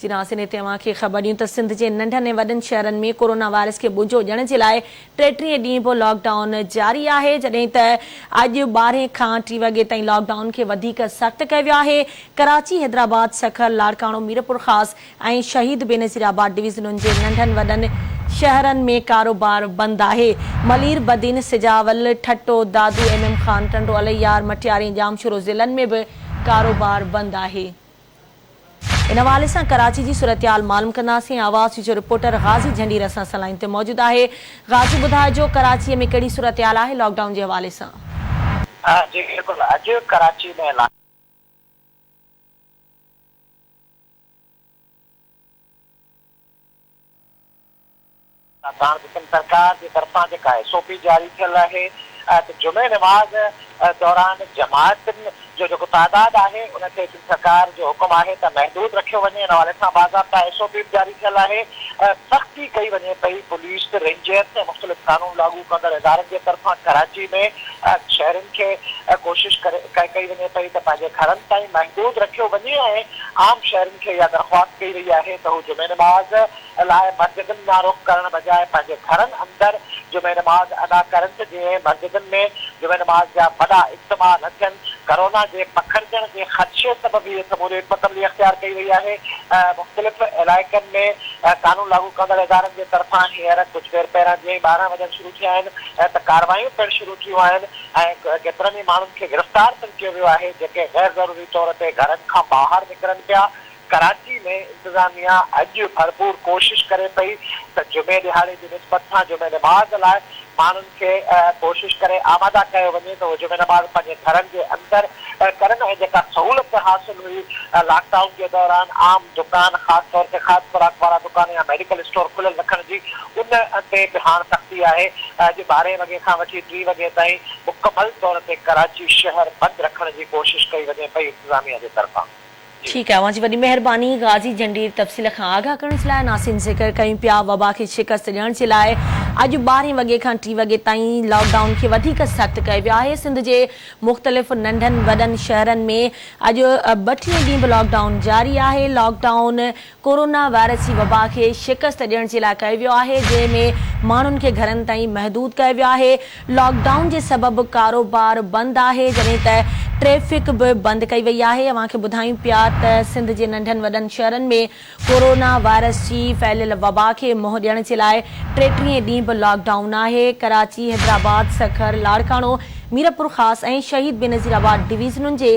جي ناظرين هتي اوهان کي خبر ڏيون ته سنڌ جي ننڍن ۽ وڏن شهرن ۾ ڪورونا وائرس کي ٻنجو ڏيڻ جي لاء ٽيٽيهين ڏينهن به لاڪ ڊائون جاري آهي جڏهن ته اڄ ٻارهين کان ٽي وڳي تائين لاڪ ڊائون کي وڌيڪ سخت ڪيو ويو آهي ڪراچي حيدرآباد سکر لاڙڪاڻو ميرپورخاص ۽ شهيد بينظير آباد ڊويزنن جي ننڍن وڏن شهرن ۾ ڪاروبار بند آهي ملير بدين سجاول ٺٽو دادو ايم ايم خان ٽنڊو الهيار مٽياري ۽ ڄامشورو ضلعن ۾ به ڪاروبار بند آهي. ان حوالي سان ڪراچي جي صورتحال معلوم ڪنداسين، آواز جو رپورٽر غازي جهنڊير اسان سان لائين تي موجود آهي، غازي ٻڌائجو ڪراچي ۾ ڪهڙي صورتحال آهي لاڪ ڊائون جي حوالي سان؟ جي بلڪل اڄ ڪراچي ۾ لاڪ ڊائون ته سنڌ سرڪار جي طرفان جيڪا ايس او پي جاري ٿيل آهي ته جمعي نماز دوران جماعتن جو جيڪو تعداد آهي ان کي سنڌ سرڪار جو حڪم آهي ته محدود رکيو وڃي ان حوالي سان باضابطا ايس او پي به جاري ٿيل آهي سختي ڪئي وڃي پئي پوليس رينجرز ۽ مختلف قانون لاڳو ڪندڙ ادارن جي طرفان ڪراچي ۾ شهرين کي ڪوشش ڪئي وڃي پئي ته پنهنجي گهرن تائين محدود رکيو وڃي ۽ عام شهرين کي اها درخواست ڪئي وئي آهي ته هو جمعي نماز لاء مسجدن ڏانهن رخ ڪرڻ بجاء پنهنجي گهرن اندر جمعي نماز ادا ڪرن ته جيئن مسجدن ۾ جمعي نماز جا وڏا اجتماع نه ٿين. ڪرونا جي پکڙجڻ جي خدشي سبب هيء سموري حڪمت عملي اختيار ڪئي وئي آهي. مختلف علائقن ۾ قانون لاڳو ڪندڙ ادارن جي طرفان هينئر ڪجهه دير پهريان جيئن ئي 12 وڄڻ شروع ٿيا آهن ته ڪارروايون پڻ شروع ٿيون آهن ۽ ڪيترن ئي ماڻهن کي گرفتار پڻ ڪيو ويو آهي جيڪي غير ضروري طور تي گهرن کان ٻاهر نڪرن پيا. ڪراچي ۾ انتظاميا اڄ ڀرپور ڪوشش ڪري پئي ته جمعي ڏهاڙي جي نسبت سان جمعي نماز لاء ماڻهن کي ڪوشش ڪري آماده ڪيو وڃي ته اهي جمعي نماز پنهنجي گهرن جي اندر ڪرن ۽ جيڪا سهولت حاصل هئي لاڪ ڊائون جي دوران عام دڪان خاص طور تي کاڌ خوراڪ وارا دڪان يا ميڊيڪل اسٽور کليل رکڻ جي ان تي به هاڻ سختي آهي اڄ ٻارهين وڳي کان وٺي ٽي وڳي تائين مڪمل طور تي ڪراچي شهر بند رکڻ جي ڪوشش ڪئي وڃي پئي انتظاميا جي طرفان. جي. ٺيڪ آهي اوهان جي وڏي مهرباني غازي جهنڊير تفصيل کان آگاهه ڪرڻ جي لاء ناصرين ذڪر ڪيون پيا وبا کي شڪست ڏيڻ جي لاء اڄ ٻارهين وڳي کان ٽي وڳي تائين لاڪ ڊائون کي وڌيڪ سخت ڪيو ويو آهي سنڌ جي مختلف ننڍن وڏن شهرن ۾ اڄ ٻٽيهين ڏينهن به لاڪ ڊائون جاري آهي لاڪ ڊائون ڪورونا وائرس جي وبا کي شڪست ڏيڻ جي لاء ڪيو ويو آهي جنهن ۾ ماڻهن کي گهرن تائين محدود ڪيو ويو آهي لاڪ ڊائون جي سبب ڪاروبار بند آهي جڏهن ته ٽريفڪ به بند ڪئي وئي آهي اوهان کي ٻڌايون پيا ته سنڌ جي ننڍن وڏن شهرن ۾ ڪورونا وائرس جي ڦهليل وبا کي منهن ڏيڻ جي لاء ٽيٽيهين ڏينهن به لاڪ ڊائون آهي ڪراچي حيدرآباد سکر لاڙڪاڻو ميرپورخاص ۽ شهيد بينظير آباد ڊويزنن جي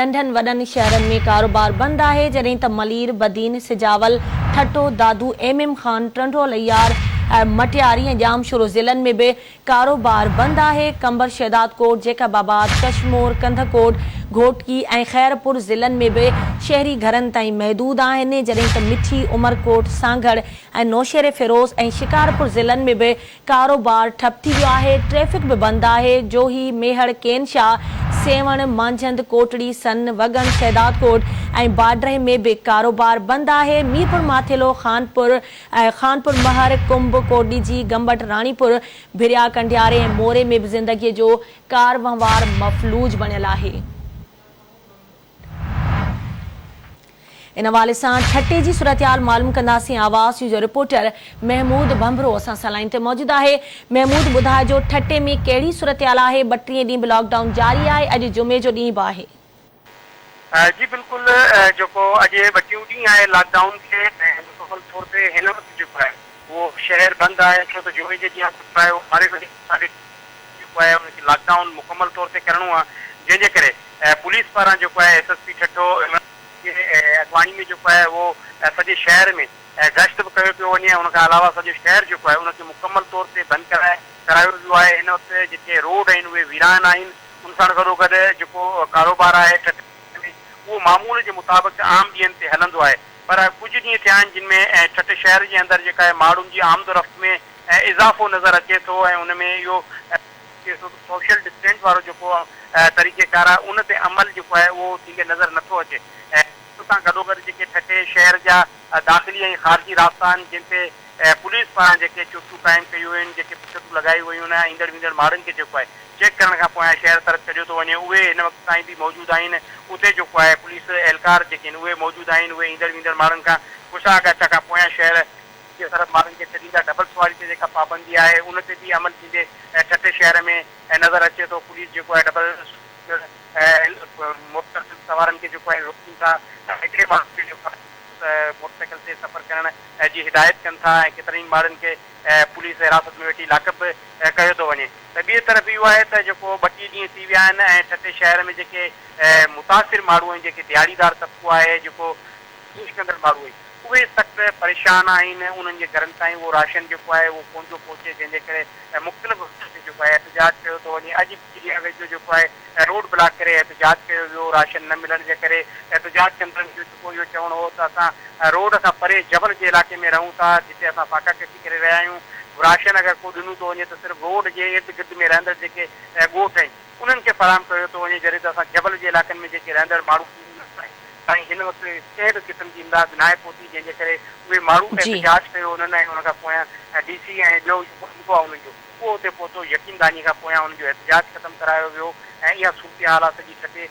ننڍن وڏن شهرن ۾ ڪاروبار بند آهي، جڏهن ته ملير، بدين، سجاول، ٺٽو، دادو، ايم ايم خان، ٽنڊو الهيار، مٽياري ۽ ڄامشورو ضلعن ۾ به ڪاروبار بند آهي، قمبر شهدادڪوٽ، جيڪب آباد، ڪشمور، ڪنڌڪوٽ، گهوٽڪي ۽ خيرپور ضلعن ۾ به شهري گهرن تائين محدود آهن، جڏهن ته مٺي، عمرڪوٽ، سانگهڙ ۽ نوشهريفيروز ۽ شڪارپور ضلعن ۾ به ڪاروبار ٺپ ٿي ويو آهي، ٽريفڪ به بند آهي، جوهي، ميهڙ، ڪين شاهه، سيوهڻ، مانجهند، ڪوٽڙي، سن، وڳڻ، شهدادڪوٽ ۽ باڊرهه ۾ به ڪاروبار بند آهي، ميرپور ماٿيلو، خانپور، خانپور مهر، ڪنب، ڪوٽڏيجي، گمبٽ، راڻيپور، ڀريا، ڪنڊياري ۽ موري ۾ به زندگي جو ڪاروهنوار مفلوج بڻيل آهي. ان حوالي سان ٺٽي جي صورتحال معلوم ڪنداسين آواز نيوز جو رپورٽر محمود ڀنڀرو اسان سان لائين تي موجود آهي محمود ٻڌائجو ٺٽي ۾ ڪهڙي صورتحال آهي ٻٽيهين ڏينهن به لاڪ ڊائون جاري آهي اڄ جمعي جو ڏينهن به آهي. جي بلڪل جيڪو اڄ ٻٽيهون ڏينهن آهي لاڪ ڊائون کي ۽ مڪمل طور تي هن وقت جيڪو آهي اهو شهر بند آهي ڇو ته جمعي جي ڏينهن کان سواء ٻارهين بجي ساڍي جيڪو آهي ان کي لاڪ ڊائون مڪمل طور تي ڪرڻو آهي جنهن جي ڪري پوليس پاران جيڪو آهي S S P Thatta Imran جي اڳواڻي ۾ جيڪو آهي اهو سڄي شهر ۾ گشت به ڪيو پيو وڃي ۽ ان کان علاوه سڄو شهر جيڪو آهي ان کي مڪمل طور تي بند ڪرائي ڪرايو ويو آهي هن وقت جيڪي روڊ آهن اهي ويران آهن ان سان گڏوگڏ جيڪو ڪاروبار آهي ٺٽي ۾ اهو معمول جي مطابق عام ڏينهن تي هلندو آهي پر ڪجهه ڏينهن ٿيا آهن جن ۾ ٺٽي شهر جي اندر جيڪا آهي ماڻهن جي آمد و رفت ۾ اضافو نظر اچي ٿو ۽ ان ۾ اهو ٿئي ٿو ته سوشل ڊسٽينس وارو جيڪو طريقي ڪار آهي ان تي عمل جيڪو آهي اهو ٿيندي نظر نٿو اچي ۽ ان سان گڏوگڏ جيڪي ٺٽي شهر جا داخلي ۽ خارجي رابطا آهن جن تي پوليس پاران جيڪي چوڪيون قائم ڪيون ويون آهن جيڪي پڪٽون لڳايون ويون آهن ايندڙ ويندڙ ماڻهن کي جيڪو آهي چيڪ ڪرڻ کان پويان شهر طرف ڇڏيو ٿو وڃي اهي هن وقت تائين به موجود آهن اتي جيڪو آهي پوليس اهلڪار جيڪي آهن اهي موجود آهن اهي ايندڙ ويندڙ ماڻهن کان پڇا ڳاڇا کان پويان شهر جي طرف ماڻهن کي ڇڏيندا ڊبل سواري تي جيڪا پابندي آهي ان تي به عمل ٿيندي ٺٽي شهر ۾ نظر اچي ٿو پوليس جيڪو آهي ڊبل موٽر سائيڪل سوارن کي جيڪو آهي روڪين ٿا هڪڙي ماڻهو کي جيڪو آهي موٽر سائيڪل تي سفر ڪرڻ جي هدايت ڪن ٿا ۽ ڪيترن ئي ماڻهن کي پوليس حراست ۾ وٺي لاڪ اپ به ڪيو ٿو وڃي ته ٻئي طرف اهو آهي ته جيڪو 32 ڏينهن ٿي ويا آهن ۽ ٺٽي شهر ۾ جيڪي متاثر ماڻهو آهن جيڪي دهاڙيدار طبقو آهي جيڪو ڪوشش ڪندڙ ماڻهو آهن اهي سخت پريشان آهن انهن جي گهرن تائين اهو راشن جيڪو آهي اهو ڪونه ٿو پهچي جنهن جي ڪري مختلف هنڌن تي جيڪو آهي احتجاج ڪيو ٿو وڃي اڄ به چڙيا ويجهو جيڪو آهي روڊ بلاڪ ڪري احتجاج ڪيو ويو راشن نه ملڻ جي ڪري احتجاج ڪندڙن جو جيڪو اهو چوڻ هو ته اسان روڊ کان پري جبل جي علائقي ۾ رهون ٿا جتي اسان فاقا ڪشي ڪري رهيا آهيون راشن اگر ڪو ڏنو ٿو وڃي ته صرف روڊ جي ارد گرد ۾ رهندڙ جيڪي ڳوٺ آهن انهن کي فراهم ڪيو ٿو وڃي جڏهن ته اسان جبل جي علائقن ۾ جيڪي رهندڙ ماڻهو تائين هن وقت ڪنهن به قسم جي امداد ناهي پهتي جنهن جي ڪري اهي ماڻهو احتجاج ڪيو انهن ۽ ان کان پويان ڊي سي ۽ ٻيو جيڪو عملو آهي انهن جو اهو اتي پهتو يقين دهاني کان پويان انهن جو احتجاج ختم ڪرايو ويو ۽ اها صورتحال آهي سڄي ٺٽي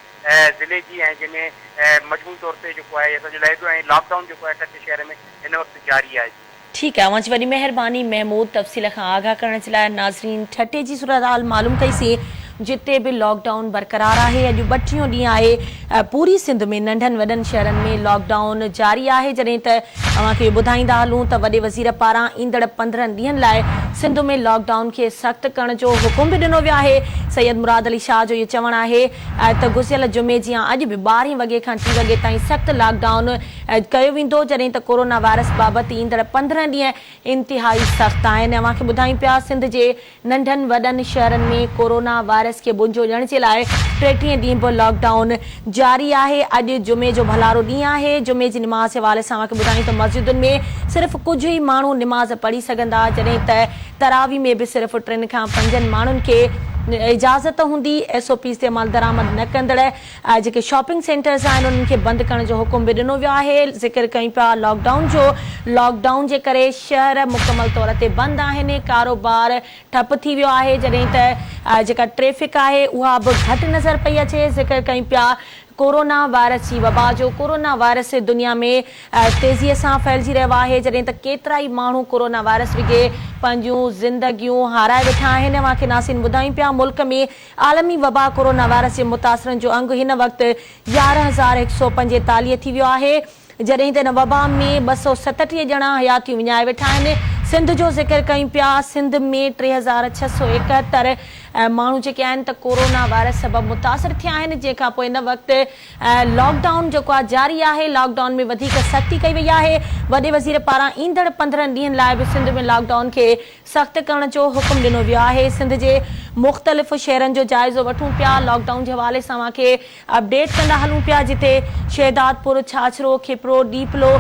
ضلعي جي ۽ جنهن ۾ مجموعي طور تي جيڪو آهي سڄو لهي پيو ۽ لاڪ ڊائون جيڪو آهي ٺٽي شهر ۾ هن وقت جاري آهي. ٺيڪ آهي اوهان جي وڏي مهرباني محمود تفصيل کان آگاهه ڪرڻ جي لاء ناظرين ٺٽي جي صورتحال معلوم ڪئي سين جتي به لاڪ ڊائون برقرار آهي اڄ ٻٽيهون ڏينهن آهي پوري سنڌ ۾ ننڍن وڏن شهرن ۾ لاڪ ڊائون جاري آهي جڏهن ته اوهان کي اهو ٻڌائيندا هلون ته وڏي وزير پاران ايندڙ 15 ڏينهن لاء سنڌ ۾ لاڪ ڊائون کي سخت ڪرڻ جو حڪم به ڏنو ويو آهي سيد مراد علي شاهه جو اهو چوڻ آهي ته گذريل جمعي جيان اڄ به ٻارهين وڳي کان ٽي وڳي تائين سخت لاڪ ڊائون ڪيو ويندو جڏهن ته ڪورونا وائرس بابت ايندڙ 15 ڏينهن انتهائي سخت آهن اوهان کي ٻڌايون پيا سنڌ جي ننڍن وڏن شهرن ۾ ڪورونا وائرس کي ٻنجو ڏيڻ جي لاء 33 ڏينهن به لاڪ ڊائون جاري آهي اڄ جمعي جو ڀلارو ڏينهن آهي جمعي جي نماز جي حوالي سان اوهان کي ٻڌايون ته مسجدن ۾ صرف ڪجهه ئي ماڻهو نماز پڙهي سگهندا جڏهن ته تراويح ۾ به صرف ٽن کان پنجن ماڻهن کي اجازت هوندي ايس او پيز تي عملدرآمد نه ڪندڙ جيڪي شاپنگ سينٽرز آهن انهن کي بند ڪرڻ جو حڪم به ڏنو ويو آهي، ذڪر ڪيون پيا لاڪ ڊائون جو، لاڪ ڊائون جي ڪري شهر مڪمل طور تي بند آهن، ڪاروبار ٺپ ٿي ويو آهي، جڏهن ته جيڪا ٽريفڪ آهي اها به گهٽ نظر پئي اچي، ذڪر ڪيون پيا ڪورونا وائرس جي وبا جو، ڪورونا وائرس دنيا ۾ تيزي سان ڦهلجي رهيو آهي، جڏهن ته ڪيترائي ماڻهو ڪورونا وائرس وگهي پنهنجون زندگيون هارائي ويٺا آهن، اوهان کي ناظرين ٻڌايون پيا ملڪ ۾ عالمي وبا ڪورونا وائرس جي متاثرن جو انگ هن وقت 11,145 ٿي ويو آهي، جڏهن ته ان وبا ۾ 237 ڄڻا حياتيون وڃائي ويٺا آهن. سنڌ جو ذڪر ڪيون پيا، سنڌ ۾ 3671 ماڻهو جيڪي آهن ته ڪورونا وائرس سبب متاثر ٿيا آهن، جنهن کان پوء هن وقت لاڪ ڊائون جيڪو آهي جاري آهي، لاڪ ڊائون ۾ وڌيڪ سختي ڪئي وئي آهي، وڏي وزير پاران ايندڙ 15 ڏينهن لاء به سنڌ ۾ لاڪ ڊائون کي سخت ڪرڻ جو حڪم ڏنو ويو آهي، سنڌ جي مختلف شهرن جو جائزو وٺون پيا، لاڪ ڊائون جي حوالي سان اوهان کي اپڊيٽ ڪندا هلون پيا، جتي شهدادپور، ڇاڇرو، کپرو، ڏيپلو،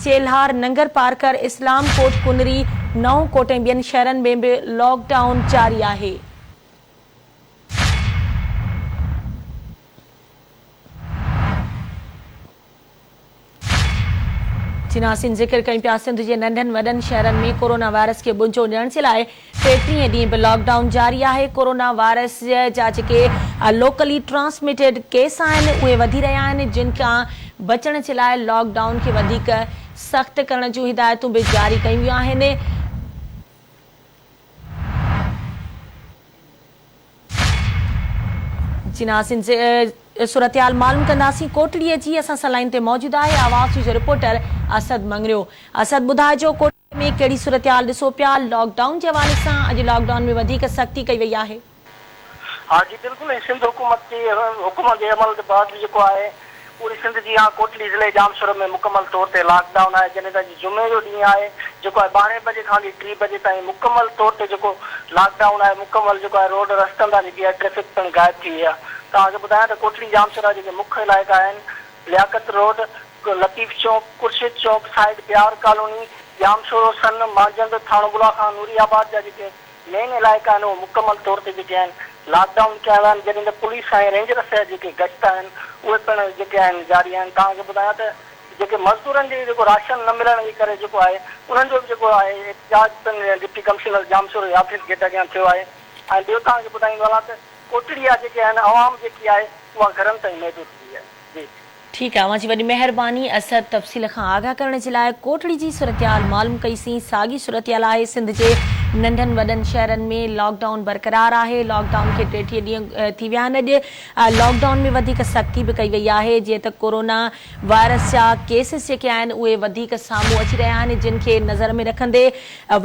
چيلهار، ننگرپارڪر، اسلام ڪوٽ، ڪنري، نئون ڪوٽ ۽ ٻين شهرن ۾ به لاڪ ڊائون جاري آهي. چيناسين ذڪر ڪيون پيا سنڌ جي ننڍن وڏن شهرن ۾ ڪورونا وائرس کي ٻنجو ڏيڻ جي لاء 33 ڏينهن به لاڪ ڊائون جاري آهي ڪورونا وائرس جا جيڪي لوڪلي ٽرانسميٽيڊ ڪيس آهن اهي وڌي رهيا آهن جن کان بچڻ جي لاء لاڪ ڊائون کي وڌيڪ سخت ڪرڻ جون هدايتون به جاري ڪيون ويون آهن. جي ناظرين صورتحال معلوم ڪنداسين ڪوٽڙي جي اسان سان لائين تي موجود آهي آواز نيوز جو رپورٽر اسد مڱريو اسد ٻڌائجو ڪوٽڙي ۾ ڪهڙي صورتحال ڏسو پيا لاڪ ڊائون جي حوالي سان اڄ لاڪ ڊائون ۾ وڌيڪ سختي ڪئي وئي آهي. ها جي بلڪل ۽ سنڌ حڪومت جي حڪم جي عمل بعد جيڪو آهي پوري سنڌ جي يا ڪوٽڙي ضلعي ڄامشورو ۾ مڪمل طور تي لاڪ ڊائون آهي جڏهن ته اڄ جمعي جو ڏينهن آهي جيڪو آهي ٻارهين بجي کان وٺي ٽي بجي تائين مڪمل طور تي جيڪو لاڪ ڊائون آهي مڪمل جيڪو آهي روڊ رستن تان جيڪي آهي ٽريفڪ پڻ غائب ٿي وئي آهي توهان کي ٻڌايان ته ڪوٽڙي ڄامشورا جيڪي مک علائقا آهن لياقت روڊ لطيف چونڪ خورشيد چونڪ سائيڊ پيار ڪالوني ڄامشورو سن مانجهند ٿاڻو بلا خان نوري آباد جا جيڪي مين علائقا آهن اهي مڪمل طور تي جيڪي آهن لاڪ ڊائون ڪيا ويا آهن جڏهن ته پوليس ۽ رينجرس جا جيڪي گشت آهن اهي پڻ جيڪي آهن جاري آهن توهان کي ٻڌايان ته جيڪي مزدورن جي جيڪو راشن نه ملڻ جي ڪري جيڪو آهي انهن جو به جيڪو آهي احتجاج پڻ ڊپٽي ڪمشنر ڄامشورو جي آفيس گيٽ اڳيان ٿيو آهي ۽ ٻيو توهان کي ٻڌائيندو هلان ته ڪوٽڙي جا جيڪي آهن عوام جيڪي آهي اها گهرن تائين محدود ٿي وئي آهي جي. ٺيڪ آهي اوهان جي وڏي مهرباني اسد تفصيل کان آگاهه ڪرڻ جي لاء ڪوٽڙي جي صورتحال معلوم ڪئي سين ساڳي صورتحال آهي سنڌ جي ننڍن وڏن شهرن ۾ لاڪ ڊائون برقرار آهي لاڪ ڊائون کي 33 ڏينهن ٿي ويا آهن اڄ لاڪ ڊائون ۾ وڌيڪ سختي به ڪئي وئي آهي جيئن ته ڪورونا وائرس جا ڪيسز جيڪي آهن اهي وڌيڪ سامهون اچي رهيا آهن جن کي نظر ۾ رکندي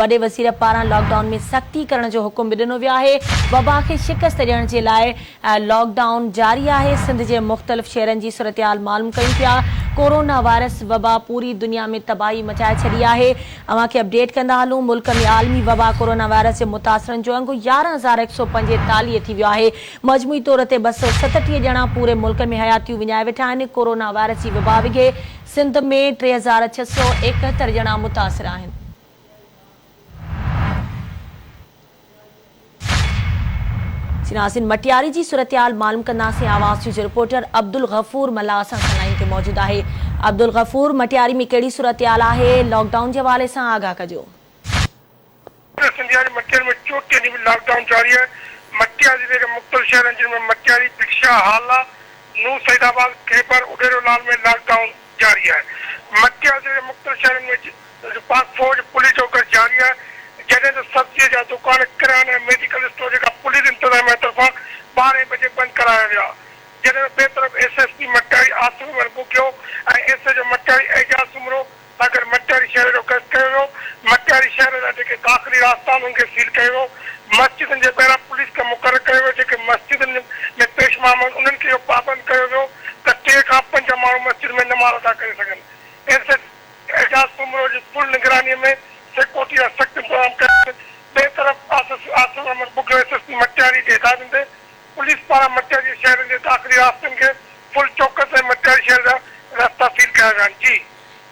وڏي وزير پاران لاڪ ڊائون ۾ سختي ڪرڻ جو حڪم به ڏنو ويو آهي وبا کي شڪست ڏيڻ جي لاء لاڪ ڊائون جاري آهي، سنڌ جي مختلف شهرن جي صورتحال معلوم ڪيون پيا، ڪورونا وائرس وبا پوري دنيا ۾ تباهي مچائي ڇڏي آهي، اوهان کي اپڊيٽ ڪندا هلون، ملڪ ۾ عالمي وبا ڪورونا وائرس جي متاثرن جو انگ 11,145 ٿي ويو آهي، مجموعي طور تي 237 ڄڻا پوري ملڪ ۾ حياتيون وڃائي ويٺا آهن، ڪورونا وائرس جي وبا وگهي سنڌ ۾ 3671 ڄڻا متاثر آهن. ناظرين مٽياري جي صورتحال معلوم ڪنداسين آواز نيوز جو رپورٽر عبدالغفور ملاح اسان سان لائين تي موجود آهي عبدالغفور مٽياري ۾ ڪهڙي صورتحال آهي لاڪ ڊائون جي حوالي سان آگاهه ڪجو. سنڌيا جي مٽياري ۾ چوٽيهه ڏينهن به لاڪ ڊائون جاري آهي مٽياري ضلعي جي مختلف شهرن جن ۾ مٽياري، ڀٽشاهه، هالا، نو سعيد آباد، خيبر، اڏيرو لال ۾ لاڪ ڊائون جاري آهي. مٽياري ضلعي جي مختلف شهرن ۾ پاڪ فوج، پوليس جو گشت جاري آهي، جڏهن ته سبزيء جا دڪان، ڪريانه ۽ ميڊيڪل اسٽور جيڪا پوليس انتظاميا طرفان ٻارهين بجي بند ڪرايا ويا، جڏهن ته ٻئي طرف S S P Matiari Asif Ahmed Bughio ۽ S H O Matiari Ejaz Soomro سان گڏ مٽياري شهر جو گشت ڪيو ويو، مٽياري شهر جا جيڪي داخلي راستا آهن انهن کي سيل ڪيو ويو، مسجدن جي ٻاهران پوليس کي مقرر ڪيو ويو، جيڪي مسجدن ۾ پيش امام آهن انهن کي اهو پابند ڪيو ويو ته ٽي کان پنج ماڻهو مسجد ۾ نماز ادا ڪري سگهن، S S P Ejaz Soomro جي فل نگراني ۾ سيڪيورٽي جا سخت انتظام ڪيا ويا، ٻئي طرف Asif Ahmed Bughio S S P Matiari جي هدايتن تي پوليس پاران مٽياري شهر جي داخلي راستن کي فل چوڪس ۽ مٽياري شهر جا رستا سيل ڪيا ويا آهن. جي.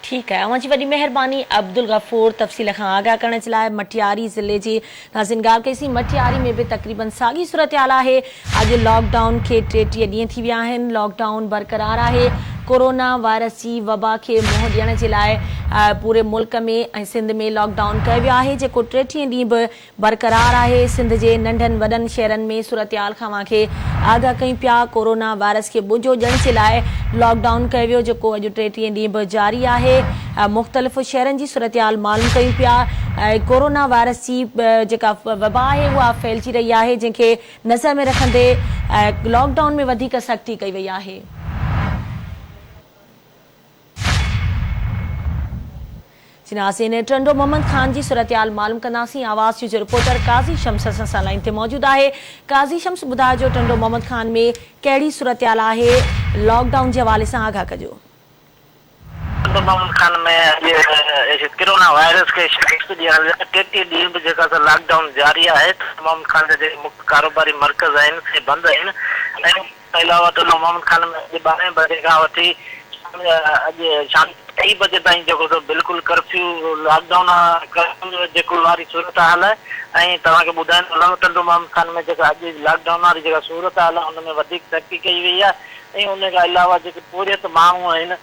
ٺيڪ آهي اوهان جي وڏي مهرباني عبدالغفور تفصيل کان آگاهه ڪرڻ جي لاء مٽياري ضلعي جي ناظرين ڳالهه ڪئي سين مٽياري ۾ به تقريبن ساڳي صورتحال آهي اڄ لاڪ ڊائون کي 33 ڏينهن ٿي ويا آهن لاڪ ڊائون برقرار آهي ڪورونا وائرس جي وبا کي منهن ڏيڻ جي لاء پوري ملڪ ۾ ۽ سنڌ ۾ لاڪ ڊائون ڪيو ويو آهي جيڪو 33 ڏينهن به برقرار آهي، سنڌ جي ننڍن وڏن شهرن ۾ صورتحال کان اوهان کي آگاهه ڪيون پيا، ڪورونا وائرس کي ٻنجو ڏيڻ جي لاء لاڪ ڊائون ڪيو ويو جيڪو اڄ 33 ڏينهن به جاري آهي، مختلف شهرن جي صورتحال معلوم ڪيون پيا، ڪورونا وائرس جي جيڪا وبا آهي اها ڦهلجي رهي آهي جنهن کي نظر ۾ رکندي لاڪ ڊائون ۾ وڌيڪ سختي ڪئي وئي آهي. ناظرين ٽنڊو محمد خان جي صورتحال معلوم ڪنداسين آواز نيوز جو رپورٽر قاضي شمس اسان سان لائين تي موجود آهي قاضي شمس ٻڌائجو ٽنڊو محمد خان ۾ ڪهڙي صورتحال آهي لاڪ ڊائون جي حوالي سان آگاهه ڪجو. ٽنڊو محمد خان ۾ اڄ ڪرونا وائرس کي شڪست ڏيڻ لاء 33 ڏينهن به جيڪا سا لاڪ ڊائون جاري آهي ٽنڊو محمد خان جا جيڪي مک ڪاروباري مرڪز آهن سي بند آهن ۽ ان کان علاوه ٽنڊو محمد خان ۾ اڄ ٻارهين بجي کان وٺي اڄ شام ٽي بجي تائين جيڪو سو بلڪل ڪرفيو لاڪ ڊائون ڪرفيو جيڪو واري صورتحال آهي ۽ توهان کي ٻڌائيندو هلان ته ٽنڊو محمد خان ۾ جيڪا اڄ لاڪ ڊائون واري جيڪا صورتحال آهي ان ۾ وڌيڪ سختي ڪئي وئي آهي ۽ ان کان علاوه جيڪي پورهيت ماڻهو آهن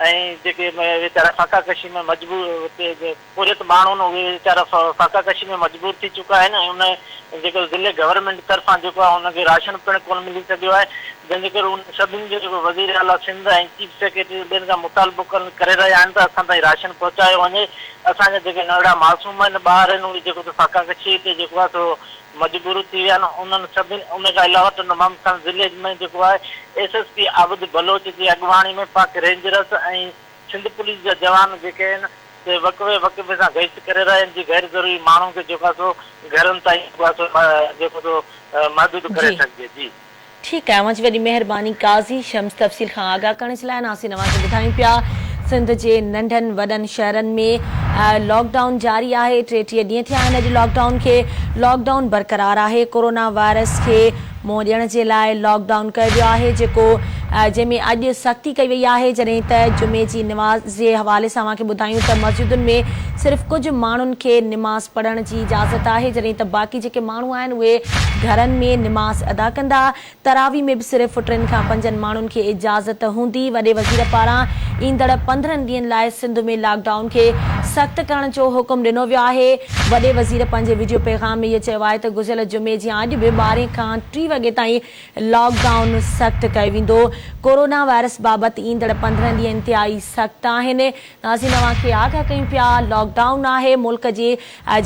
۽ جيڪي ويچارا فاقا ڪشي ۾ مجبور پورهيت ماڻهو آهن اهي ويچارا فاقا ڪشي ۾ مجبور ٿي چڪا آهن ۽ ان جيڪو ضلعي گورنمينٽ طرفان جيڪو آهي ان کي راشن پڻ ڪونه ملي سگهيو آهي جنهن جي ڪري انهن سڀني جو جيڪو وزير اعليٰ سنڌ ۽ چيف سيڪريٽري ٻين کان مطالبو ڪري رهيا آهن ته اسان تائين راشن پهچايو وڃي اسان جا جيڪي ننڍڙا معصوم آهن ٻار آهن اهي جيڪو ته فاقا ڪشي تي جيڪو آهي سو مجبور ٿي ويا آهن انهن سڀني ان کان علاوه ٽنڊو محمد خان ضلعي ۾ جيڪو آهي S S P Abid Baloch جي اڳواڻي ۾ پاڪ رينجرس ۽ سنڌ پوليس جا جوان جيڪي آهن سي وقفي وقفي سان گشت ڪري رهيا آهن جي غير ضروري ماڻهن کي جيڪو آهي سو گهرن تائين جيڪو آهي سو جيڪو سو محدود ڪري سگهجي جي. ٺيڪ آهي اوهان جي وڏي مهرباني قاضي شمس تفصيل کان آگاهه ڪرڻ جي لاء ناظرين اوهان کي ٻڌايون پيا سنڌ جي ننڍن وڏن شهرن ۾ لاڪ ڊائون جاري آهي 33 ڏينهن ٿيا آهن اڄ لاڪ ڊائون کي لاڪ ڊائون برقرار آهي ڪورونا وائرس کي منهن ڏيڻ جي لاء لاڪ ڊائون ڪيو ويو آهي جيڪو جنهن ۾ اڄ سختي ڪئي وئي آهي جڏهن ته جمعي جي نماز جي حوالي سان اوهان کي ٻڌايون ته مسجدن ۾ صرف ڪجهه ماڻهن کي نماز پڙهڻ جي اجازت آهي جڏهن ته باقي جيڪي ماڻهو آهن اهي گهرن ۾ نماز ادا ڪندا تراويح ۾ به صرف ٽن کان پنجن ماڻهن کي اجازت هوندي. وڏي وزير پاران ايندڙ 15 ڏينهن لاء سنڌ ۾ لاڪ ڊائون کي سخت ڪرڻ جو حڪم ڏنو ويو آهي. وڏي وزير پنهنجي وڊيو پيغام ۾ اهو چيو آهي ته گذريل جمعي جيان اڄ به ٻارهين کان ٽي وڳي تائين لاڪ ڊائون سخت ڪيو ويندو. ڪورونا وائرس بابت ايندڙ 15 ڏينهن انتهائي سخت آهن. ناظرين اوهان کي آگاهه ڪيون پيا لاڪ ڊائون آهي ملڪ جي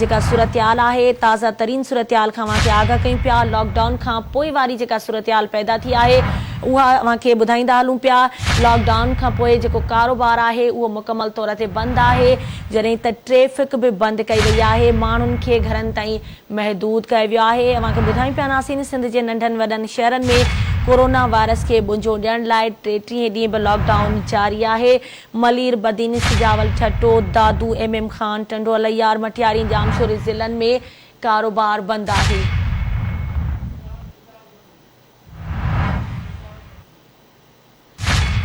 جيڪا صورتحال آهي تازه ترين صورتحال کان اوهان کي آگاهه ڪيون پيا لاڪ ڊائون کان پوء واري جيڪا صورتحال پيدا ٿي آهي اها اوهان کي ٻڌائيندا هلون پيا لاڪ ڊائون کان پوء جيڪو ڪاروبار آهي اهو مڪمل طور تي بند آهي جڏهن ته ٽريفڪ به بند ڪئي وئي آهي ماڻهن کي گهرن تائين محدود ڪيو ويو آهي اوهان کي ٻڌايون پيا ناسين سنڌ جي ننڍن وڏن شهرن ۾ ڪورونا وائرس کي ٻنجو ڏيڻ لاء ٽيٽيهين ڏينهن به لاڪ ڊائون جاري آهي ملير، بدين، سجاول، ٺٽو، دادو، ايم ايم خان، ٽنڊو الهيار، مٽياري ۽ ڄامشوري ضلعن ۾ ڪاروبار بند آهي.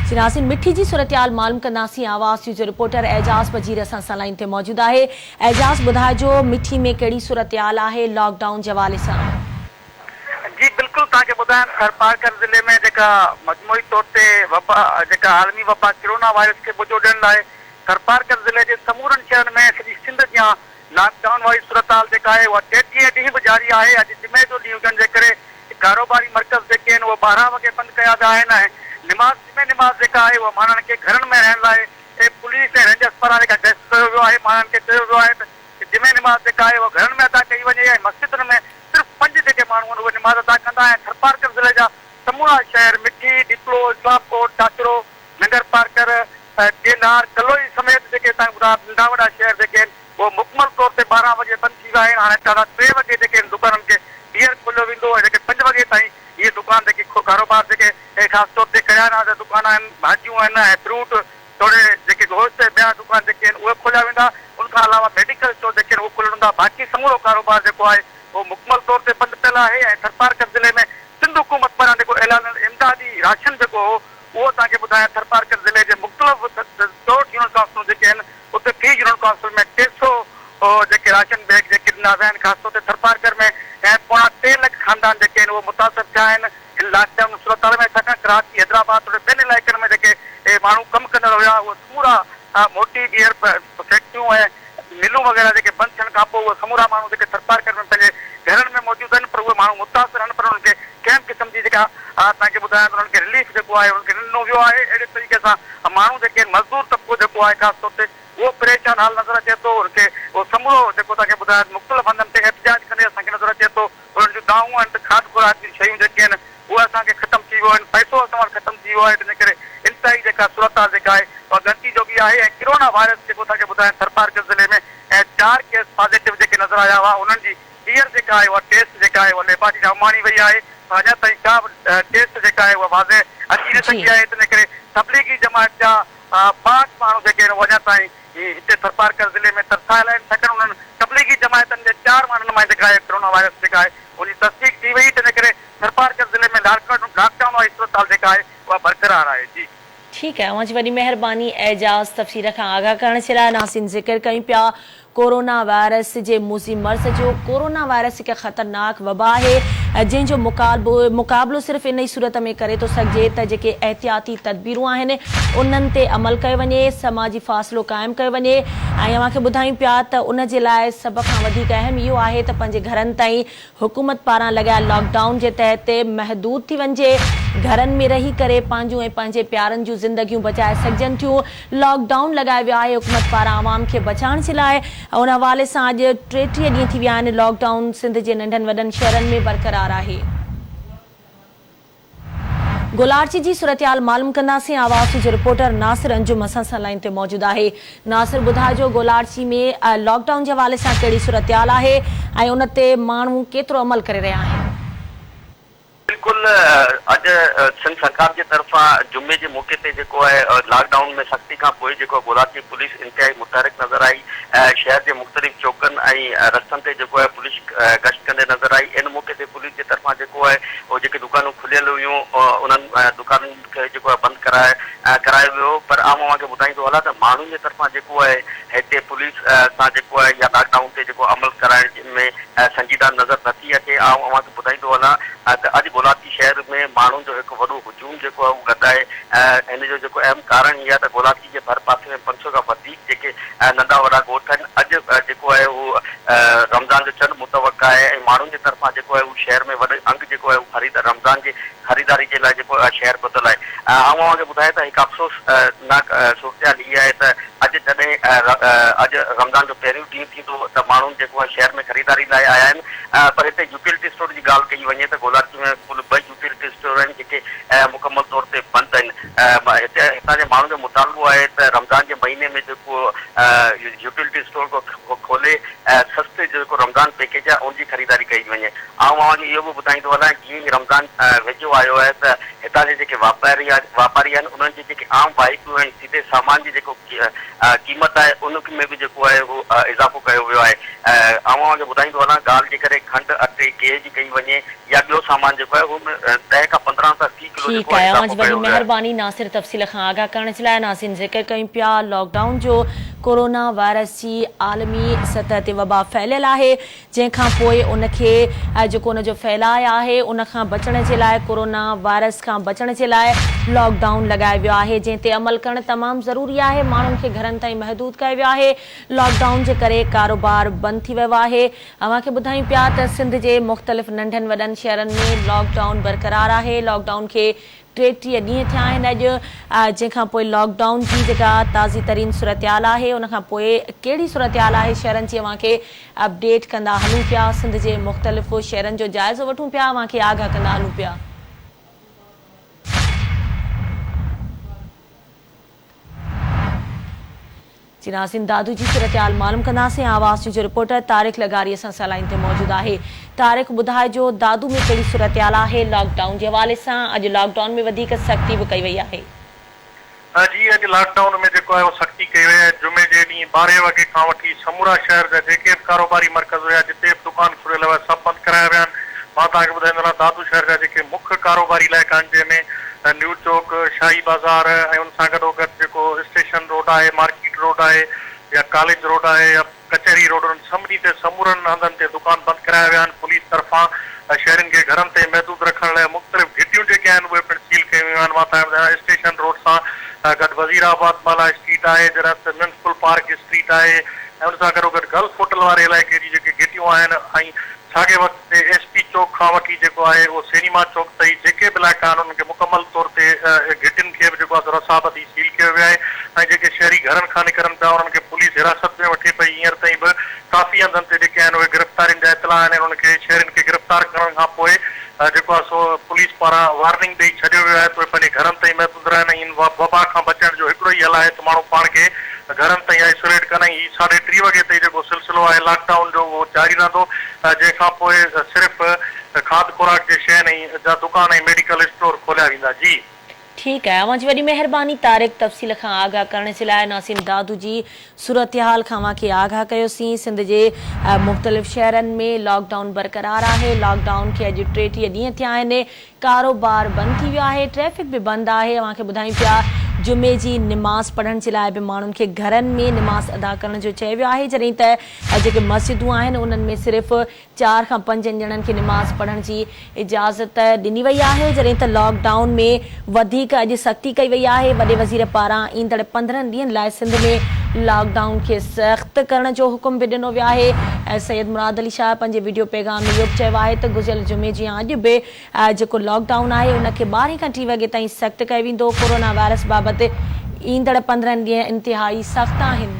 چناسين مٺي جي صورتحال معلوم ڪنداسين آواز نيوز جو رپورٽر اعجاز بجير اسان سان لائين تي موجود آهي اعجاز ٻڌائجو مٺي ۾ ڪهڙي صورتحال آهي لاڪ ڊائون جي حوالي سان. جي بلڪل توهان کي ٻڌايان ٿرپارڪر ضلعي ۾ جيڪا مجموعي طور تي وبا جيڪا عالمي وبا ڪرونا وائرس کي ٻجو ڏيڻ لاء ٿرپارڪر ضلعي جي سمورن شهرن ۾ سڄي سنڌ جيان لاڪ ڊائون واري صورتحال جيڪا آهي اها ٽيٽيهين ڏينهن به جاري آهي اڄ جمعي جو ڏينهن هجڻ جي ڪري ڪاروباري مرڪز جيڪي آهن اهي 12 وڳي بند ڪيا ويا آهن ۽ نماز جمعي نماز جيڪا آهي اها ماڻهن کي گهرن ۾ رهڻ لاء پوليس ۽ رينجرز پاران جيڪا گشت ڪيو ويو آهي ماڻهن کي چيو ويو آهي ته جمعي نماز جيڪا آهي اها گهرن ۾ ادا ڪئي وڃي ۽ مسجدن ۾ صرف پنج جيڪي ماڻهو آهن اهي نماز ادا ڪندا ۽ ٿرپارڪر ضلعي جا سمورا شهر مٺي، ڏيپلو، اسلام ڪوٽ، ڇاڇرو، ننگرپارڪر، ڪينار، ڪلوئي سميت جيڪي تان ٻڌايا ننڍا وڏا شهر جيڪي آهن اهي مڪمل طور تي 12 وڳي بند ٿي ويا آهن هاڻي ساڍا ٽي وڳي جيڪي آهن دڪانن کي ٻيهر کوليو ويندو ۽ جيڪي پنج وڳي تائين اهي دڪان جيڪي ڪاروبار جيڪي خاص طور تي ڪريانا جا دڪان آهن ڀاڄيون آهن ۽ فروٽ توڙي جيڪي گوشت ۽ ٻيا دڪان جيڪي آهن اهي کوليا ويندا ان کان علاوه ميڊيڪل اسٽور جيڪي آهن اهي کليل هوندا باقي سمورو ڪاروبار جيڪو آهي اهو مڪمل طور تي بند پيل آهي ۽ ٿرپارڪر ضلعي ۾ سنڌ حڪومت پاران جيڪو اعلانيل امدادي راشن جيڪو هو اهو توهان کي ٻڌايان ٿرپارڪر ضلعي جي مختلف 64 يونين ڪائونسلون جيڪي آهن اتي في يونين ڪائونسل ۾ 300 جيڪي راشن بيگ جيڪي ڏنا ويا آهن خاص طور تي ٿرپارڪر ۾ پوڻا ٽي لک خاندان جيڪي آهن اهي متاثر ٿيا آهن هن لاڪ ڊائون صورتحال ۾ ڇاڪاڻ ڪراچي حيدرآباد توڙي ٻين علائقن ۾ جيڪي ماڻهو ڪم ڪندڙ هيا اهي سمورا موٽي ٻيهر فيڪٽريون ۽ ملون وغيره جيڪي بند ٿيڻ کانپوء اهي سمورا ماڻهو جيڪي ٿرپارڪر ۾ پنهنجي گهرن ۾ موجود آهن پر اهي ماڻهو متاثر آهن پر انهن کي ڪنهن به قسم جي جيڪا توهان کي ٻڌايان ته انهن کي رليف جيڪو آهي انهن کي نه ڏنو ويو آهي اهڙي طريقي سان ماڻهو جيڪي آهن مزدور طبقو جيڪو آهي خاص طور تي اهو پريشان حال نظر اچي ٿو انهن کي اهو سمورو جيڪو توهان کي ٻڌايان ته مختلف هنڌن تي احتجاج ڪندي اسان کي نظر اچي ٿو انهن جون دانهون آهن ته کاڌ خوراڪ جون شيون جيڪي آهن اهي اسان کي ختم ٿي ويو آهن، پئسو اسان وٽ ختم ٿي ويو آهي، تنهن ڪري انتهائي جيڪا صورتحال جيڪا آهي اها ڳڻتي جوڳي آهي ۽ ڪرونا وائرس جيڪو اسان کي ٻڌاين ٿرپارڪر ضلعي ۾ ۽ چار ڪيس پازيٽو جيڪي نظر آيا هئا انهن جي ٻيهر جيڪا آهي اها ٽيسٽ جيڪا آهي اها ليبارٽري ڏانهن اماڻي وئي آهي پر اڃا تائين ڪا به ٽيسٽ جيڪا آهي اها واضح اچي نه سگهي آهي تنهن ڪري تبليغي جماعت جا پاڪ ماڻهو جيڪي آهن اهي اڃا تائين هتي ٿرپارڪر ضلعي ۾ ترسايل آهن ڇاڪاڻ انهن تبليغي جماعتن جي چار ماڻهن مان جيڪا آهي ڪرونا وائرس جيڪا آهي ان جي تصديق ٿي وئي تنهن ڪري ٿرپارڪر ضلعي ۾ لاڪ ڊائون واري صورتحال جيڪا آهي اها برقرار آهي جي. ٺيڪ آهي اوهان جي وڏي مهرباني اعجاز تفصيل کان آگاهه ڪرڻ جي لاء ناظرين ذڪر ڪيون پيا ڪورونا وائرس جي موذي مرض جو ڪورونا وائرس هڪ خطرناڪ وبا آهي جنهن جو مقابلو صرف ان ئي صورت ۾ ڪري ٿو سگهجي ته جيڪي احتياطي تدبيرون آهن انهن تي عمل ڪيو وڃي سماجي فاصلو قائم ڪيو وڃي ۽ اوهان کي ٻڌايون پيا ته ان جي لاء سڀ کان وڌيڪ اهم اهو آهي ته پنهنجي گهرن تائين حڪومت پاران لڳايل لاڪ ڊائون جي تحت محدود ٿي وڃجي، گهرن ۾ رهي ڪري پنهنجون ۽ پنهنجي پيارن جون زندگيون بچائي سگهجن ٿيون، لاڪ ڊائون لڳايو ويو آهي حڪومت پاران عوام کي بچائڻ جي لاء ان حوالي سان اڄ 33 ڏينهن ٿي ويا آهن لاڪ ڊائون سنڌ جي ننڍن وڏن شهرن ۾ برقرار آهي. گولاڙچي جي صورتحال معلوم ڪنداسين آواز جو رپورٽر ناصر انجم اسان سان لائين تي موجود آهي ناصر ٻڌائجو گولاڙچي ۾ لاڪ ڊائون جي حوالي سان ڪهڙي صورتحال آهي ۽ ان تي ماڻهو ڪيترو عمل ڪري رهيا آهن. بلڪل اڄ سنڌ سرڪار جي طرفان جمعي جي موقعي تي جيڪو آهي لاڪ ڊائون ۾ سختي کان پوء جيڪو گولاڙچي پوليس انتهائي متحرڪ نظر آئي شهر جي مختلف چوڪن ۽ رستن تي جيڪو آهي پوليس گشت ڪندي نظر آئي ان موقعي تي پوليس جي طرفان جيڪو آهي اهو جيڪي دڪانون کليل هيون انهن دڪانن کي جيڪو آهي بند ڪرائي ڪرايو ويو پر آئون اوهان کي ٻڌائيندو هلان ته ماڻهن جي طرفان جيڪو آهي هتي پوليس سان جيڪو آهي يا لاڪ ڊائون تي جيڪو عمل ڪرائڻ ۾ سنجيده نظر نٿي اچي آئون اوهان کي ٻڌائيندو هلان ته اڄ گولاچي شهر ۾ ماڻهن جو هڪ وڏو هجوم جيڪو آهي اهو گڏ آهي ان جو جيڪو اهم ڪارڻ هي آهي ته گولاچي جي ڀر پاسي ۾ 500 کان وڌيڪ جيڪي ننڍا وڏا ڳوٺ آهن اڄ جيڪو آهي اهو رمضان جو چنڊ متوقع آهي ۽ ماڻهن جي طرفان جيڪو آهي اهو شهر ۾ وڏي انگ جيڪو آهي اهو خريد رمضان جي خريداري جي لاء جيڪو شهر ٻڌل آهي. آئون اوهان کي ٻڌايان ته هڪ افسوس ناڪ صورتحال هيء آهي ته اڄ جڏهن اڄ رمضان جو پهريون ڏينهن ٿيندو ته ماڻهن جيڪو آهي شهر ۾ خريداري لاء آيا آهن پر هتي يوٽيلٽي اسٽور جي ڳالهه ڪئي وڃي ته گولاچي ۾ ڪل ٻه يوٽيلٽي اسٽور آهن جيڪي مڪمل طور تي بند آهن. هتي هتان جي ماڻهن جو مطالبو آهي ته رمضان جي مهيني ۾ جيڪو يوٽيلٽي اسٽور کولي سستي جيڪو رمضان پيڪيج آهي ان جي خريداري ڪئي وڃي. آئون اوهان کي اهو به ٻڌائيندو هلان جيئن ئي رمضان ويجهو آيو آهي ته هتان جي جيڪي واپاري واپاري آهن انهن جي جيڪي عام واهپو ۽ سيڌي سامان جي جيڪو قيمت آهي ان ۾ به جيڪو آهي اهو اضافو ڪيو ويو آهي. آئون اوهان کي ٻڌائيندو هلان ڳالهه جيڪڏهن کنڊ، اٽي، گيهه جي ڪئي وڃي يا ٻيو سامان جيڪو آهي اهو ڏهه کان 15 رپيا في ڪلو ٺيڪ جيڪو آهي آهي اوهان جي اضافو وڏي ڪيو ويو آهي. مهرباني ناصر تفصيل کان آگاهه ڪرڻ جي لاء ناظرين ذڪر ڪيون پيا لاڪ ڊائون جو ڪورونا وائرس جي عالمي سطح تي وبا ڦهليل آهي جنهن کان پوء ان کي جيڪو ان جو ڦهلاء آهي ان کان بچڻ جي لاء ڪورونا وائرس کان بچڻ جي لاء لاڪ ڊائون لڳايو ويو آهي جنهن تي عمل ڪرڻ تمام ضروري آهي ماڻهن کي گهرن تائين محدود ڪيو ويو آهي لاڪ ڊائون جي ڪري ڪاروبار بند ٿي ويو آهي اوهان کي ٻڌايون پيا ته سنڌ جي مختلف ننڍن وڏن شهرن ۾ لاڪ ڊائون برقرار آهي لاڪ ڊائون کي 33 ڏينهن ٿيا آهن اڄ جنهن کان پوء لاڪ ڊائون جي جيڪا تازي ترين صورتحال آهي ان کان پوء ڪهڙي صورتحال آهي شهرن جي اوهان کي اپڊيٽ ڪندا هلون پيا سنڌ جي مختلف شهرن جو جائزو وٺون پيا اوهان کي آگاهه ڪندا هلون پيا. جي ناظرين دادو جي صورتحال معلوم ڪنداسين آواز نيوز جو رپورٽر طارق لغاري اسان سان لائين تي موجود آهي طارق ٻڌائجو دادو ۾ ڪهڙي صورتحال آهي لاڪ ڊائون جي حوالي سان اڄ لاڪ ڊائون ۾ وڌيڪ سختي به ڪئي وئي آهي. جي اڄ لاڪ ڊائون ۾ جيڪو آهي اهو سختي ڪئي وئي آهي جمعي جي ڏينهن ٻارهين وڳي کان وٺي سمورا شهر جا جيڪي به ڪاروباري مرڪز هيا جتي به دڪان کليل هيا سڀ بند ڪرايا ويا آهن مان توهان کي ٻڌائيندو هلان دادو شهر جا جيڪي مک ڪاروباري علائقا آهن جنهن ۾ نيو چوڪ، شاهي بازار ۽ ان سان گڏوگڏ جيڪو اسٽيشن روڊ آهي، مارڪيٽ روڊ آهي يا ڪاليج روڊ آهي يا ڪچهري روڊ انهن سڀني تي سمورن هنڌن تي دڪان بند ڪرايا ويا آهن، پوليس طرفان شهرين کي گهرن تي محدود رکڻ لاء مختلف گهٽيون جيڪي آهن اهي پڻ سيل ڪيون ويون آهن، مان توهان کي ٻڌايان اسٽيشن روڊ سان گڏ وزير آباد مالا اسٽريٽ آهي جڏهن ته ميونسپل پارڪ اسٽريٽ آهي ۽ ان سان گڏوگڏ گلف هوٽل واري علائقي جي جيڪي گهٽيون آهن ۽ ساڳئي وقت تي ايس پي چوڪ کان وٺي جيڪو آهي اهو سينيما چوڪ تائين جيڪي به علائقا آهن انهن کي مڪمل طور تي گهٽين کي به جيڪو آهي سو رسا ٻڌي سيل ڪيو ويو آهي ۽ جيڪي شهري گهرن کان نڪرن پيا انهن کي پوليس حراست ۾ وٺي پئي هينئر تائين به ڪافي هنڌن تي جيڪي آهن اهي گرفتارين جا اطلاع آهن ۽ انهن کي شهرين کي گرفتار ڪرڻ کان پوء جيڪو آهي سو پوليس پاران وارننگ ڏئي ڇڏيو ويو آهي ته اهي پنهنجي گهرن تائين محدود رهن ۽ ان وبا کان بچڻ جو هڪڙو ئي حل آهي ته ماڻهو پاڻ کي گهرن تائين آئسوليٽ ڪن ۽ هي ساڍي ٽي وڳي تائين جيڪو سلسلو آهي لاڪ ڊائون جو اهو جاري رهندو جنهن کان پوء صرف کاڌ خوراڪ جي شين ۽ جا دڪان ۽ ميڊيڪل اسٽور کوليا ويندا جي. ٺيڪ آهي اوهان جي وڏي مهرباني طارق تفصيل کان آگاهه ڪرڻ جي لاء ناظرين دادو جي صورتحال کان اوهان کي آگاهه ڪيوسين سنڌ جي مختلف شهرن ۾ لاڪ ڊائون برقرار آهي لاڪ ڊائون کي اڄ 33 ڏينهن ٿيا آهن ڪاروبار بند ٿي ويو آهي، ٽريفڪ به بند آهي، اوهان کي ٻڌايون پيا جمعي جي نماز پڙهڻ جي لاء به ماڻهن کي گهرن ۾ نماز ادا ڪرڻ جو چيو ويو آهي، جڏهن ته جيڪي مسجدون آهن انهن ۾ صرف چار کان پنجن ڄڻن کي نماز پڙهڻ جي اجازت ڏني وئي آهي، جڏهن ته لاڪ ڊائون ۾ وڌيڪ اڄ سختي ڪئي وئي آهي، وڏي وزير پاران ايندڙ 15 ڏينهن لاء سنڌ ۾ لاڪ ڊائون کي سخت ڪرڻ جو حڪم به ڏنو ويو آهي، سيد مراد علي شاهه پنهنجي وڊيو پيغام ۾ اهو به چيو آهي ته گذريل جمعي جيان اڄ به جيڪو لاڪ ڊائون آهي ان کي ٻارهين کان ٽي وڳي تائين سخت ڪيو ويندو، ڪورونا وائرس بابت ايندڙ 15 ڏينهن انتهائي سخت آهن.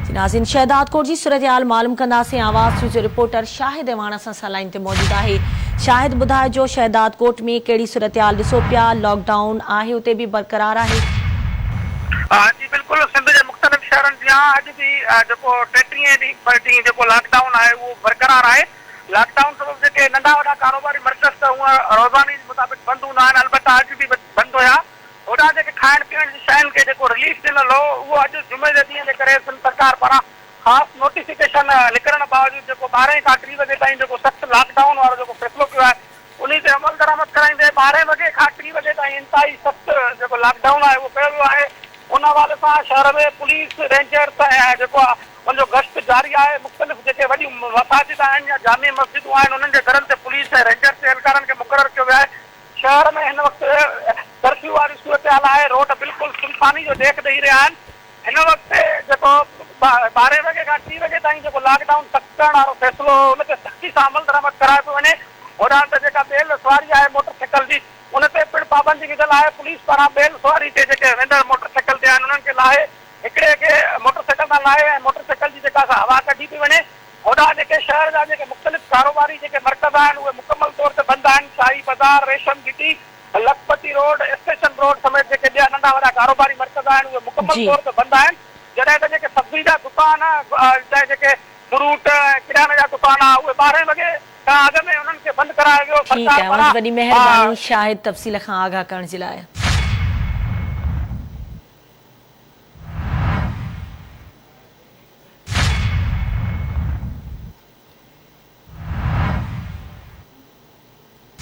جي ناظرين شهدادڪوٽ جي صورتحال معلوم ڪنداسين آواز نيوز جو رپورٽر شاهد اعواڻ اسان سان لائين تي موجود آهي شاهد ٻڌائجو شهدادڪوٽ ۾ ڪهڙي صورتحال ڏسو پيا لاڪ ڊائون آهي اتي به برقرار آهي. جي بلڪل سنڌ جي مختلف شهرن جيان اڄ به جيڪو ٽيٽيهين ڏينهن جيڪو لاڪ ڊائون آهي اهو برقرار آهي لاڪ ڊائون سبب جيڪي ننڍا وڏا ڪاروباري مرڪز ته هونء روزاني مطابق بند هوندا آهن البته اڄ به بند هيا. هوڏانهن جيڪي کائڻ پيئڻ جي شين کي جيڪو رليف ڏنل هو اهو اڄ جمعي جي ڏينهن جي ڪري سنڌ سرڪار پاران خاص نوٽيفڪيشن نڪرڻ باوجود جيڪو ٻارهين کان ٽي وڳي تائين جيڪو سخت لاڪ ڊائون وارو جيڪو فيصلو ڪيو آهي انهي تي عملدرآمد ڪرائيندي ٻارهين وڳي کان ٽي وڳي تائين انتهائي سخت جيڪو لاڪ ڊائون آهي اهو ڪيو ويو آهي ان حوالي سان شهر ۾ پوليس رينجرز ۽ جيڪو آهي ان جو گشت جاري آهي مختلف جيڪي وڏيون مساجد آهن يا جامع مسجدون آهن انهن جي درن تي پوليس ۽ رينجرز جي اهلڪارن کي مقرر ڪيو ويو آهي شهر ۾ هن وقت ڪرفيو واري صورتحال آهي، روڊ بلڪل سنساني جو ڏيک ڏئي رهيا آهن، هن وقت جيڪو ٻارهين وڳي کان ٽي وڳي تائين جيڪو لاڪ ڊائون سخت ڪرڻ وارو فيصلو هو ان تي سختي سان عملدرآمد ڪرايو پيو وڃي، هوڏانهن ته جيڪا ٻيل سواري آهي موٽر سائيڪل جي ان تي پڻ پابندي وڌل آهي، پوليس پاران ٻيل سواري تي جيڪي ويندڙ موٽر سائيڪل تي آهن انهن کي لاهي هڪڙي کي موٽر سائيڪل تان لاهي ۽ موٽر سائيڪل جي جيڪا سا هوا ڪڍي پئي وڃي. هوڏانهن جيڪي شهر جا جيڪي مختلف ڪاروباري جيڪي مرڪز آهن اهي مڪمل طور تي بند آهن، شاهي بازار، ريشم گهٽي، لکپتي روڊ، اسٽيشن روڊ سميت جيڪي ٻيا ننڍا وڏا ڪاروباري مرڪز آهن اهي مڪمل طور تي بند آهن، جڏهن ته جيڪي سبزي جا دڪان ۽ جيڪي فروٽ ۽ ڪرياني جا دڪان آهن اهي ٻارهين وڳي کان اڳ ۾ انهن کي بند ڪرايو ويو، ٺيڪ سرڪار آهي اوهان جي پاران. وڏي مهرباني شاهد تفصيل کان آگاهه ڪرڻ جي لاء.